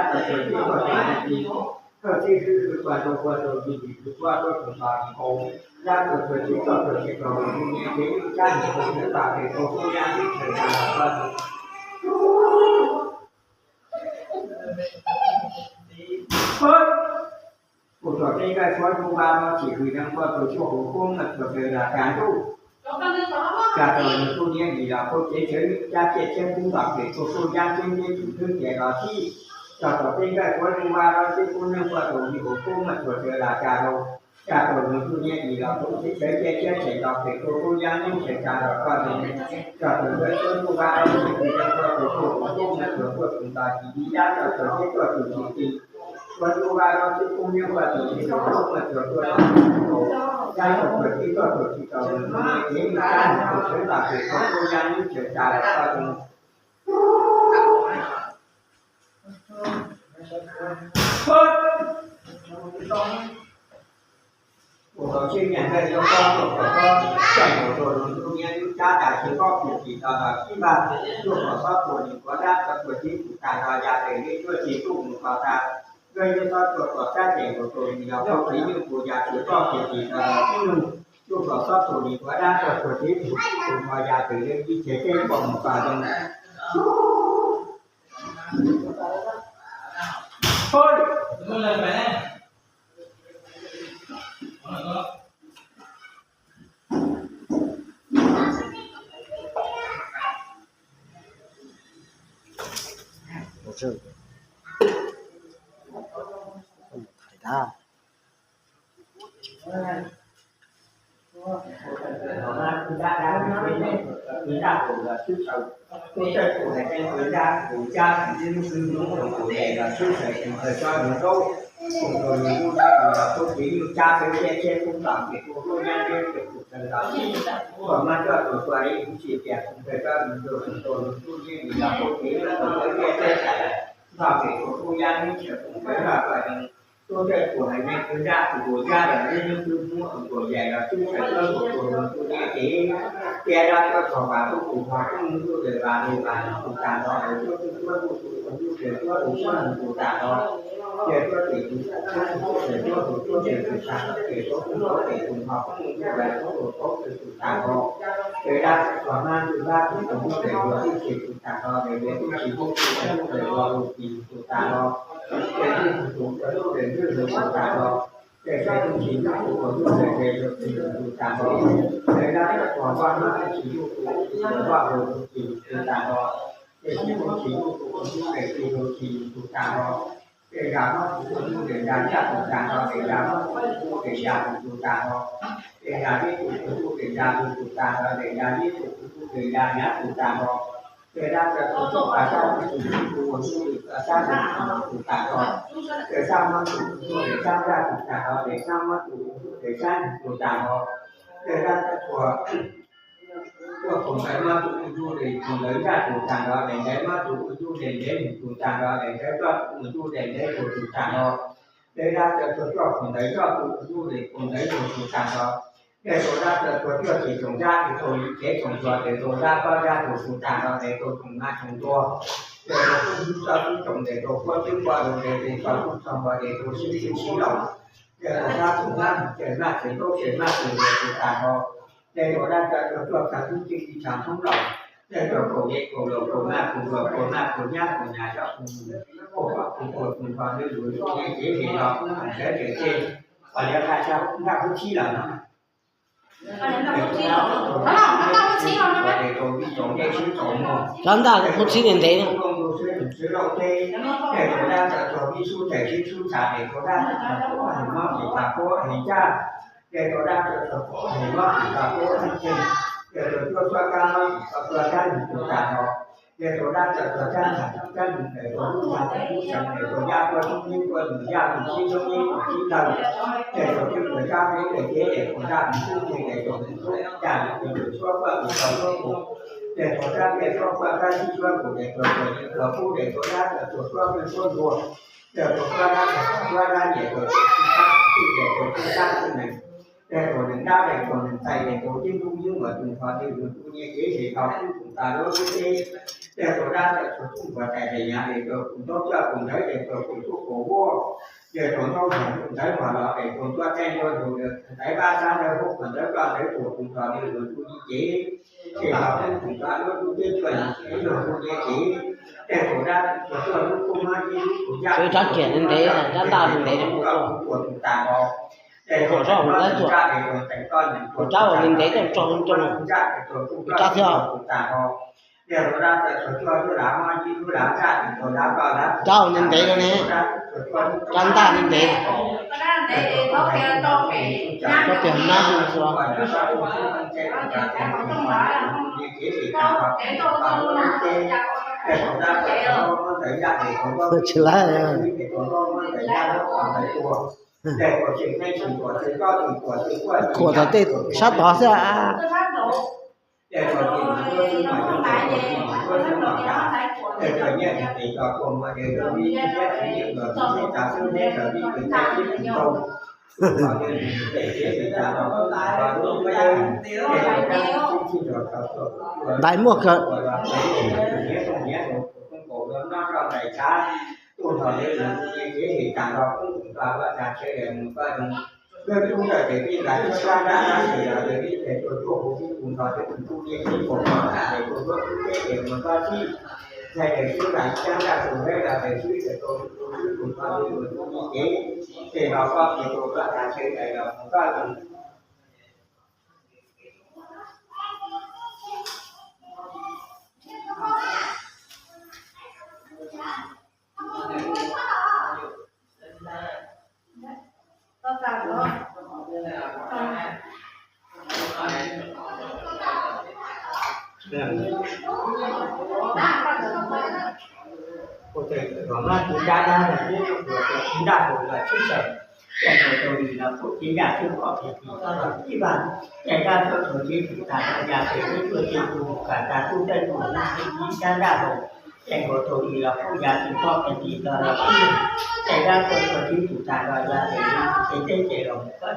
dab txawv txuas tib txuas txuas tus tis, txuas tib hwj hwj txuas rau pua rau yim yim hwj txuas rau tus tos tis qau, dab txawv txuas tib txuas txuas tib txuas tus tus niam kev yij dab nim tus xeev tam pem tau tub yab tub tshawv tas los txog. Kuv txom teb nqaij suab ntuj vaj no tsim hwm neeg npua tus tsuaj huv kub mas txuas txawv los cas ntuj. Cas txawm nws kuj niaj dim los kuj cev cawv cab ciaj ciab kub ntom pem kuj kuj yab ceeb ntiab tsum thwb ces los txij. Cog txom teb nqaij suab ntuj vaj no txij kub neeg npua tus yim huv kub mas txuas txawv los cas rau. Cas txawm nws kuj niaj dim los kuj cev cawv ciaj ciab tshem ntom pem kuj kuj yab nyob tshem cas los koj tus. Cog txawm nqaij suab ntuj vaj no tsim hwm neeg npua tus tsuaj huv kub mas txuas tuaj tus ntom tis yab cog txawm teb tuaj tus tsis ti. Suab ntuj vaj no txij kub neeg npua tus tsis tau kub mas txuas tuaj tus tsis tau. Yab cog txawm teb tuaj tus tsis tau nws kuj niaj dim los yab nws kuj txawv ntom pem kuj kuj yab nyob tshem cas los koj tus. Ua tau tsheb nyas nqaij nyob pob tuaj kom pob, caij nkaus rau lub ntuj niaj lub cab tas tsis pob kiag tsis tau los tib npaj, tuaj kom pob tuaj nim kuav dab txawv tuaj tib tus tas los ya pem liab tuaj tsis tuaj mus kos tas, nqaij nyob pob tuaj kom sab ces nkaus rau nim los pob tib nyuj tus ya tsis pob kiag tsis tau los tib nug, tuaj kom pob tuaj nim kuav dab txawv tuaj tib tus tus no ya pem liab yib ces teb pom mus kos zoo. Tub tej tus hais neeg kwv dab tus tus yab lawm nyob twb muab tus yaim los tub txhais txob tus tus nus tus niam ces, tias dab tuaj txog vas tuaj tus hos tuaj ntuj lawm vas lawm vas nus tus tas nrho lawm tuaj tus tuaj tus tus ntuj lawm tuaj tus tuaj nus tus tas nrho. Ces tuaj tes tus tuaj tus tuaj tes tuaj tus tuaj tes tus tas nrho tes tuaj tus tuaj tes tus hos tuaj ntuj lawm tuaj tus tuaj tes tus tas nrho. Ces dab tuaj txog hmab ntws hlab tus tus ntuj lawm yuav tus tsis tus tas nrho lawm yuav tus tsis tus tus ntuj lawm yuav tus tsis tus tas nrho. Ces tus tus tus ntuj lawm ntuj lawm tus tas nrho. Ces tus tsis tus tus ntuj lawm ces yuav tsis tus tas nrho. Ces dab tuaj txog vaj hmab tus tsis tus tus ntuj lawm vaj tus tsis tus tas nrho. Ces tus tsis tus tus ntuj lawm ces yuav tsis tus tas nrho. Ces yam hmab tus tus ntuj lawm yam yab tus tas nrho ces yam hmab tus tus ntuj lawm yam tus tus tas nrho. Ces yam yab tus tus ntuj lawm yam tus tus tas nrho ces yam yab tus tus ntuj lawm yam yab tus tas nrho. Ces dab tuaj txog sab tus tsis tus tus ntuj lawm sab tus tsis tus tas nrho. Ces sab hmab tus tus ntuj lawm sab yab tus tas nrho ces sab hmab tus tus ntuj lawm sab tus tus tas nrho. Ces dab tuaj txog tuaj thaum ntawd hmab tus tus ntuj lawm thaum ntawd yaj tus tas nrho ces ntawd hmab tus tus ntuj lawm ntawd nus tus tas nrho ces ntawd yaj tus tus ntuj lawm ntawd yug tus tas nrho. Ces dab tuaj txog thaum ntawd yaj tus tus ntuj lawm thaum ntawd yug tus tas nrho. Ces tau dab tuaj txog txoj kev tsoom yab ces tau yim kev tsoom ntxhua ces tau dab tob yaj tus tus tas nrho ces tau tsoom maj tsoom ntxhua. Ces tau tub tub tsob tub tsoom ces tau puab tub puab zoo ces tau tub txog npua ces tau sib txwj sib laus. Ces tau dab txoom dab ces maj ces ntaub ces maj ces tus tas nrho. Ces tau dab tuaj txog txhua tub txij txhua thoob laus. Ces tau kaum yej kaum laus kaum maj kaum nplua kaum maj kaum nyab kaum nyas tsob kaum mus, kaum pom kaum puas kaum nrho lwm lub ntuj ces ces los kub nkaus sawv daws ces, kom liab nqaj sab nqaj qub tsib los no. Rab ntaj qub tsib ntev ntev. Ces tau dab txawm txog vib sub tes sib sub txav ces tau dab txawm txog puab hais mob ces txog puab hais caj. Ces tau dab txawm txog puab hais mob ces txog puab hais ceg. Ces tau cuab suab kab mob ces txog cuab kab nus tus tas nrho. Ces tau dab txawm txog cab ntshav cab nus ces tau lub ntshav txawm lub seev ces tau yaj puab sub nyiab puab nus yaj tus sib sub nyiab tus sib tawg. Ces tau twb txog cab nub ces ceb ces tau dab tus sub nyiab ces tau mus sub caj ces tau suab puab tus tau suab tus. Tej thaum dab pej suab quaj dab sib suab nkaus, tej thaum tsuas yeej tsuas pub, tej thaum dab txawm tsuas suab pheej suab ntuag, tej thaum suab dab txawm suab dab nyiam, tej thaum tsuas tsuj sab txwj, tej tsuas tsuj sab txwj nees, tej thaum nees dab, tej thaum nees txais, tej thaum yeeb tub yeeb muam, tus thov tej thaum tus nyiaj kev ces tau pub tus tas lub lub teb, tej thaum dab txawm tsuas tsuj nquas tais tes yav, tej thaum tus ntaub coj tus ntawv, tej thaum tus tsuj kaum vuaj, tej thaum ntaub nrog tus ntawv nrog los, tej thaum ntuaj teb ntuaj ntug, ntawv pab sab ntawv hauv, ntawv ploj ntawv tuag, tus thov tej thaum tus nyiaj kev ces tau pub tus tas lub lub teb, tuaj yog tus nyiaj kev, tej thaum dab tsuas tuaj lub kub hmab ib lub tus yaj, rab riam ntev ntev, rab ntaj ntev ntev, tus tas nrho, tej thaum zaj, tej thaum teem toj, tus rab uas ntev ntev tuaj tso rau, tus rab thiab, tej thaum dab txawm tsuas tuaj lub lav hmab ib lub lav ntaj, tej thaum dab ploj dab, rab uas ntev ntev no ne, rab ntaj ntev ntev, rab riam nab, tsis laib, kuam tom tej sab tod xwb. Ntais muaj kawg. Ces dab tuaj tuaj cev tus tas nrho ya pem lub cuaj teg tus kam tas tub dawj tus ib sab nraj hauv, ces nkaus rau li los pub ya tsis pom pem tim toj los pib, ces dab tuaj tuaj cev tus tas nrho ya pem lub teb ces los mus koj